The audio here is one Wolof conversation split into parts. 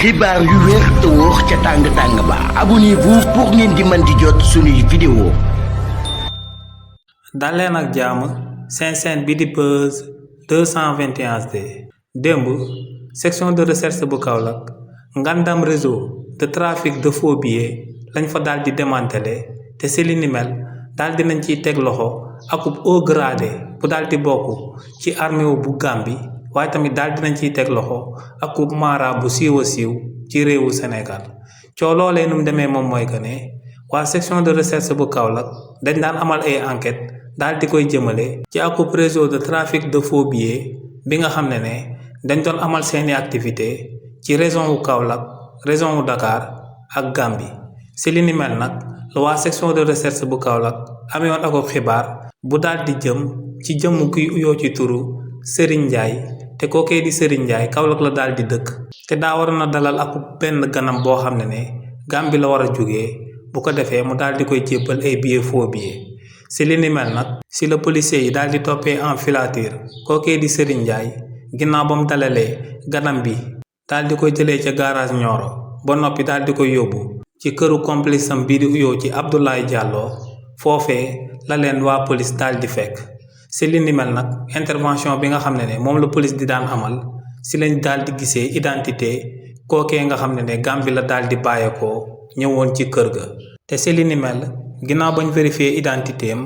xibaar yu wér te wóor ca tàng ba abonnez-vous pour ngeen di mën di jot suñuy vidéo. daleen ak jàmm seen chaîne bi di Buzz 221D démb section de recherche bu Kaolack ngandam réseau de trafic de faux billets lañ fa daal di démantelé te si li ni mel daal di nañ ciy teg loxo akub haut gradé bu daal di bokk ci armée bu Gambie waaye tamit daal dinañ ciy teg loxo akub mara bu siiw a siiw ci réewu Sénégal coo loolee nu mu demee moom mooy que ne waa section de recherche bu Kaolack dañ daan amal ay enquête daal di koy jëmale ci akub réseau de trafic de faux billets bi nga xam ne dañ doon amal seeni activité ci région wu Kaolack région wu Dakar ak Gambie si li ni mel nag la waa section de recherche bu Kaolack amee woon akub xibaar bu daal di jëm ci jëmm kuy uyoo ci turu Serigne Ndiaye te kookee di Serigne Ndiaye Kaolack la daal di dëkk te daa waroon a dalal ak benn ganam boo xam ne Gambie la war a jógee bu ko defee mu daal di koy jébbal ay billets faux billets si li ni mel nag si la policier yi daal di toppee en filature kookee di Serigne Ndiaye ginnaaw ba mu dalalee ganam bi daal di koy jëlee ca garage Nioro ba noppi daal di koy yóbbu ci këru complice am bii di uyoo ci Abdoulaye Diallo foofee la leen waa police daal di fekk. si li ni mel nag intervention bi nga xam ne moom la police di daan amal si lañ daal di gisee identité kookee nga xam ne Gambie la daal di bàyyeekoo ñëwoon ci kër ga te si li ni mel ginnaaw bañ vérifier identité am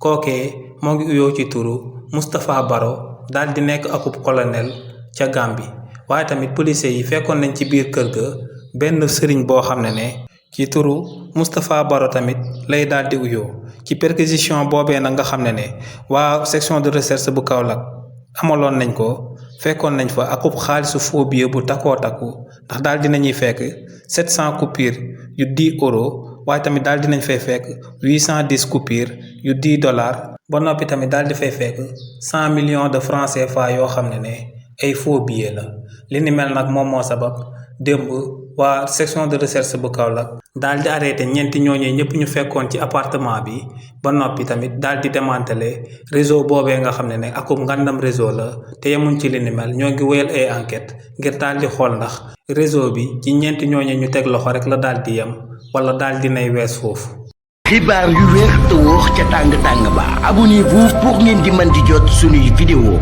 kookee moo ngi uyoo ci turu Moustapha Baro daal di nekk akub colonel ca Gambie waaye tamit policiers yi fekkoon nañ ci biir kër ga benn sëriñ boo xam ne ci turu Moustapha Baro tamit lay daal di uyoo ci perquisition boobee nag nga xam ne waa section de recherche bu Kaolack amaloon nañ ko fekkoon nañ fa akub xaalisu faux billet bu takkoo takku ndax daal dinañuy fekk 700 coupures yu 10 euros waaye tamit daal dinañ fay fekk 810 coupures yu 10 dollars ba noppi tamit daal di fay fekk 100 millions de francs CFA yoo xam ne ay faux billets la li ni mel nag moom moo sabab démb waa section de recherche bu Kaolack daal di arrêté ñeenti ñooñee ñëpp ñu fekkoon ci appartement bi ba noppi tamit daal di démantelé réseau boobee nga xam ne akum ngandam réseau la te yemuñ ci li ni mel ñoo ngi wéyal ay enquête ngir daal di xool ndax réseau bi ci ñeenti ñooñee ñu teg loxo rek la daal di yem wala daal di nay wees foofu. xibaar yu wér te wóor ca tàng ba abonnez-vous pour ngeen di mën di jot suñuy vidéo.